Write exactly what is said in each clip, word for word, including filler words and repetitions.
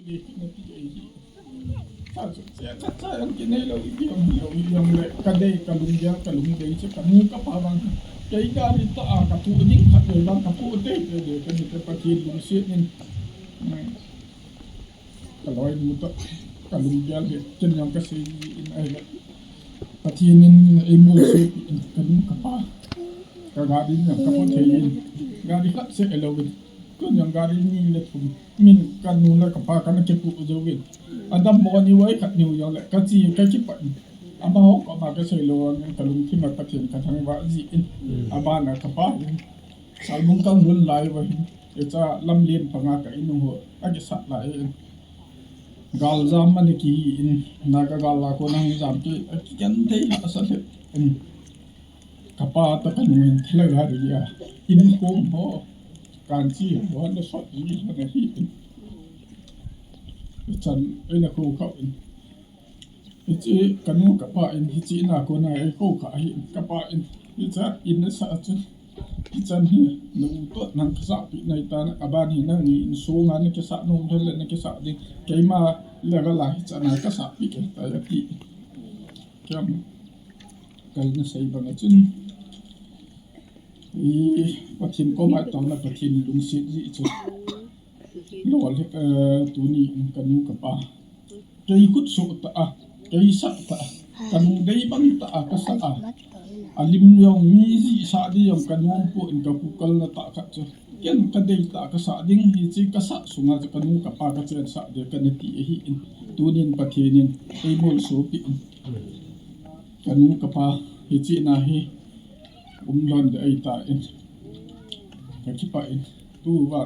Cha chu, cha, cha, cha, ang kinai lo, i, ang lo, i, ang le, ka dei, ka lunggel, ka lungdei chu, ka nu ka pa vang. Kei gari tah a ka pu ding khat le vang, ka pu dei, dei, dei, ka ni ka Pathen lungset in. Ka loi nu tah, ka lunggel hi, ken jong ka sei in, ahile. Pathen in eimolsopi in, ka nu ka pa. Ka gari jong ka pu thei in. Gari khat seh alo in. Tun jong gari ni le thum. Min ka nu le ka pa kana kipu jouvin. Adam mo ni wai khat niu jong le ka chi ka kipah in. Amaho koma ka sei lou angin ka lungthim a Pathen ka thangvah jin. Abana ka pa in. Salbung ka hun lai uva hin. Hicha lamlen panga ka in u ho. Akisah lai in. Gal jam ana kihi in. Naga gal a kona hung jam kei. Akigenthei hahsa lheh in. Ka pa toh ka nu in thilha gari a, in kom ho, kan chi ho, ana sot ji, ana hi in. Hichan, eina kou kha in. Hiche, ka nu ka pa in, hiche in a kona eikou kha ahi in. Ka pa in, hicha, in asah a chun. Hichan hi, na u toh nang kasahpi nai tan, aban hi nangni in sunga na kisah nom lhon le na kisah ding. Keima level a hichan a kasahpi kei tai ati. Kiam, kei na sei bang a chun. I, Pathen koma taona Pathen lungset ji chu. Lol hi, eh, tuni in ka nu ka pa. Kei khut soh tah a, kei sah tah a, ka lungdei bang tah a ka sah a. Alim jong mi jihsah ding jong ka nom poi in ka pu kalna tah khat chu. Ken ka dei tah ka sah ding hiche ka sah sunga chu ka nu ka pa ka chensah ding kana ti ahi in. Tunin Pathen in eimolsopi in. Ka nu ka pa hiche na hi um lhon ding ahi tan. Ka kipah in. Tuva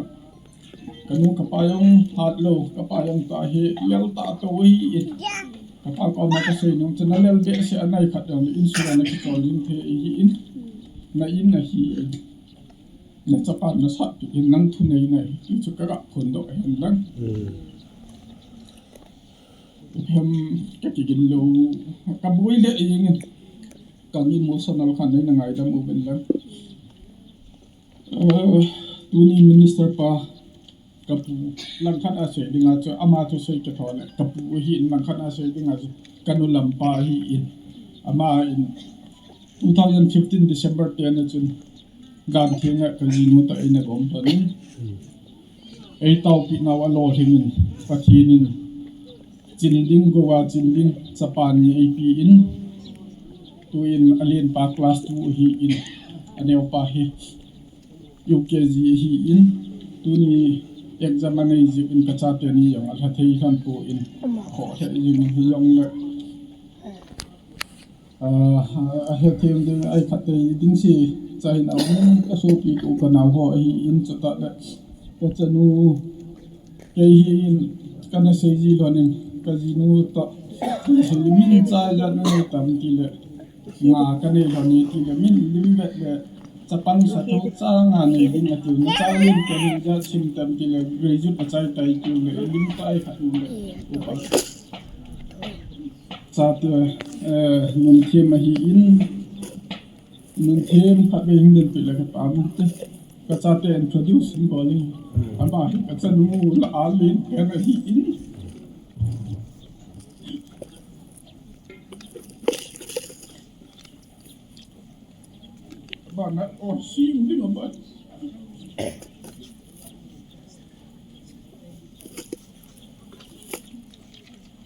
ka nu ka pa jong hat lou, ka pa jong tah hi lel tah tou ahi in. Ka pa koma ka sei nom chu na lel behseh a nai khat jong le insurance a kichol jing thei ahi in. Na in ahi in. Na chapa na sahpi in nang thunei nei. Ti chu ka ga phondoh ahin lang. Hmm. Hem ka kigin lou, ka boi le jeng in. Ka emotional khan nei na ngaidam uvin lang. Eh, tuni minister pa, ka pu langkhat a sei dinga chu, ama thu sei ka tho le, ka pu ahi in langkhat a sei dinga chu, ka nu lam pa ahi in. Ama in two thousand fifteen December ten a chun, Ganthenga ka jinu toh eina gom lhon in. Ei taopi nau alolhing in, Pathen in, chin ding, Goa chin ding, chapa ni eipe in. Tuin alen pa class two ahi in, aneo pa hi U K G ahi in. Tuni exam anei jeh in ka chate ni jong alha thei lhon poi in. Kho thei jing hi jong le. Ah, ahethem ding, ai khat tei ding si, chahin aum, ka sopi ko ka nao ho ahi in chutah le, ka chanu, kei hi in, kana sei ji lhon in, ka jinu toh, ka sei min chai jat na nei tam ti le, nga ka nei lhon in ti le, min lim vet le, chapang sa tho cha nga nei ding ati, na chai lim ka nei jat sim tam ti le, graduate a chai tai ti le, lim tai khat le, upa. Chate, eh, nun them ahi in, nun them khat vei hung den peh le ka ta mun te. Ka chate introduce in bol in. Ama hi ka chanu la a len pen ahi in. Abana, oh, si ding abana.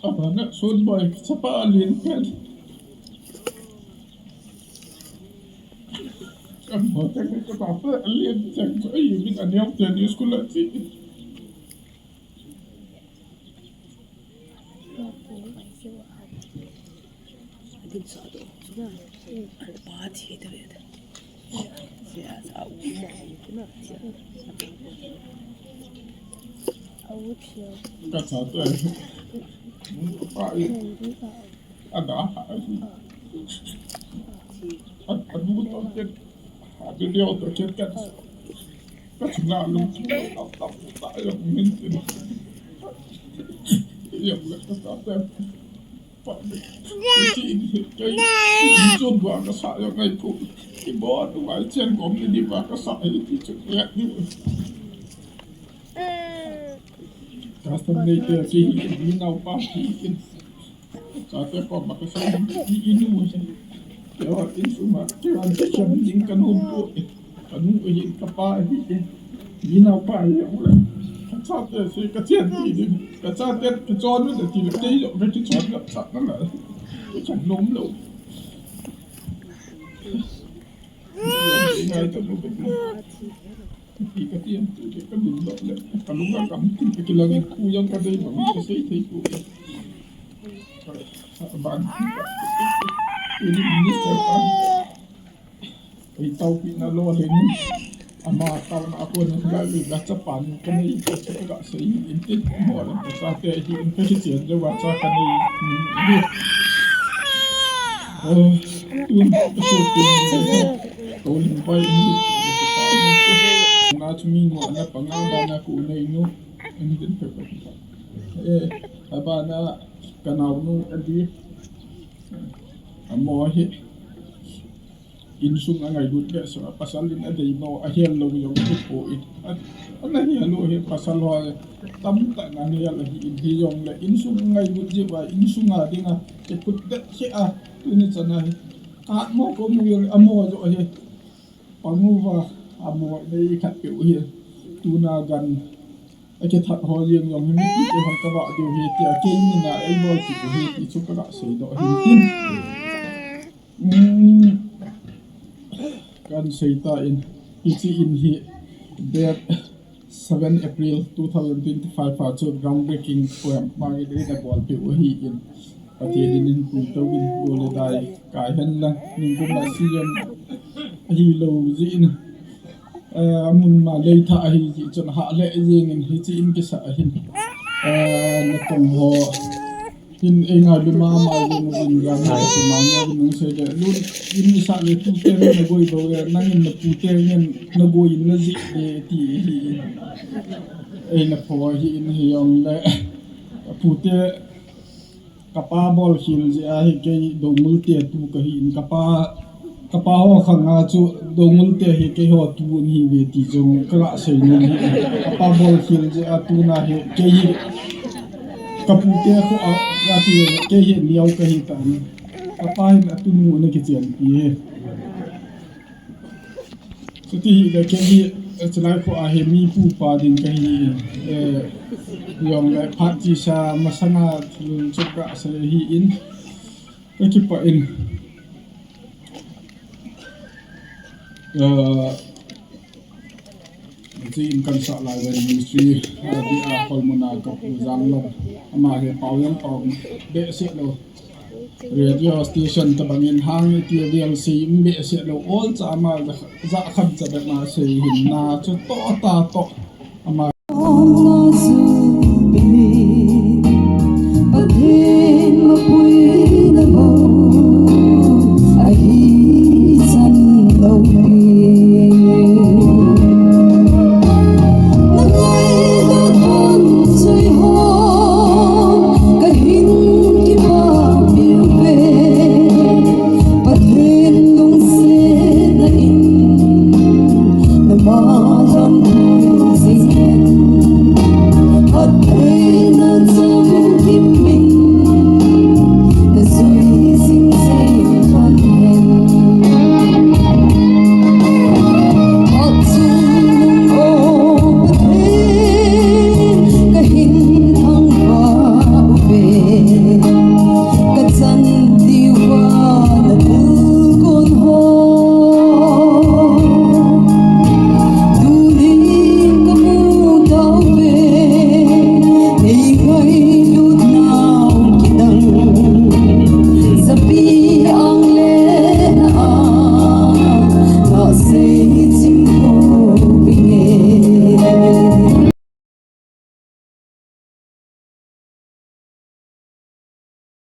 Abana, son boy, chapa alen pen. Kan bote ka chapa alen pen, ko ayu min aneo pen school a chi. Ka chate. Ada. Adu to ket. Adu leo to ket ket. Ka chuna lung chuna tap tap ta ya min tin. Ya ka ta ta. Pa. Chi ni kai. Ni chun ba ka sa ya kai ko. Ki bo tu ai chen ko ni di ba ka sa ai ti chu ya ni. Pastor nei te si hi, mi nau pa hi in. Sa te ko ma ka sa hi in u si. Yo in su ma, ki an te chan ding ka nu ko. Ka nu hi ka pa hi in. Mi nau pa hi u la. Ka sa te si ka chian ti ding. Ka sa te ka chon u te ti la te yo ka ki chon la sa na la. Ka chan nom lo. Ngai ta mo. Ti ka ti an tu ke ka ding lo le. Ka lu ka kam ti ka ki la ni ku yang ka dei ma ka sei thei ku. Ban. Ini minister kan. Ei tau pi na lo le ni. Ama tau na ko ni ga lu ga cha pan ka nei ka cha ka sei in ti mo le ka sa te hi in ka ki chen je wa cha ka nei ni. Eh, tun ka su tin ko lim pai ni. Na chu mi ngo na pa nga ba na ku nei nu. Ni tin pe pe. Eh, aba na ka nau nu a di. Amo hi. Insung a ngailut behseh a, pasal in a dei mo, a hel lou jong hi poi. A, ana hel lou hi pasal ho tamtah na hel ahi in, hijongle insung a ngailut jeh uva, insung a dinga kiphut behseh a, tuni chan a hi. Atmo ko mu jong amo jo hi. Pang uva, amo nei khat peh u hi. Tuna gan a kithat ho jeng jong hi, mipite hon ka vah diu hi tia, kei min a ei bol kit u hi ti chu ka ga sei doh hin tin. Hmm. Kan sei ta in, hiche in hi date seven April two thousand twenty-five a chu groundbreaking program ma nge dei na bol peh u ahi in. Pathen in hin pui to in, go le dai kai hen lang, ningkum a C M ahi lou jeh in. Eh, amun ma lei tha ahi jeh chun ha le jeng in hiche in kisa ahin. Eh, na tong ho hin ei ngailu mama jeng uvin, ga na ka pu ma nge uvin nung sei le. Lun in i sa le tu te na goi bou e, nang in na pu te ngen na goi in na ji e ti hi. Ei na pho hi in hijongle. Pu te Ka pa bol khel jeh a hi kei Doungel te tu ka hi in, ka pa, ka pa ho khang a chu Doungel te hi kei ho tu ahi ve ti jong ka ga sei nom hi. Ka pa bol khel jeh a tuna hi kei hi ka pu te kho a ka ti kei hi neo ka hi ta ni. Ka pa hin a tunu na kichen pi hi. Chuti hi le kei hi, eh, chulai kho a hi mi pu pa ding ka hi in, eh, jong le phat chesa masanga thil chu ka sei hi in, ka kipah in, eh, chi in kan sa lai ven ministry, eh, di a Kholmuna ka pu Janglom, ama hi pao jong pao behseh lou. Radio station tabang in hang iti avel sei um behseh lou, all cha ama ja, ja kham cha bep ma sei hin na chu to ta to ama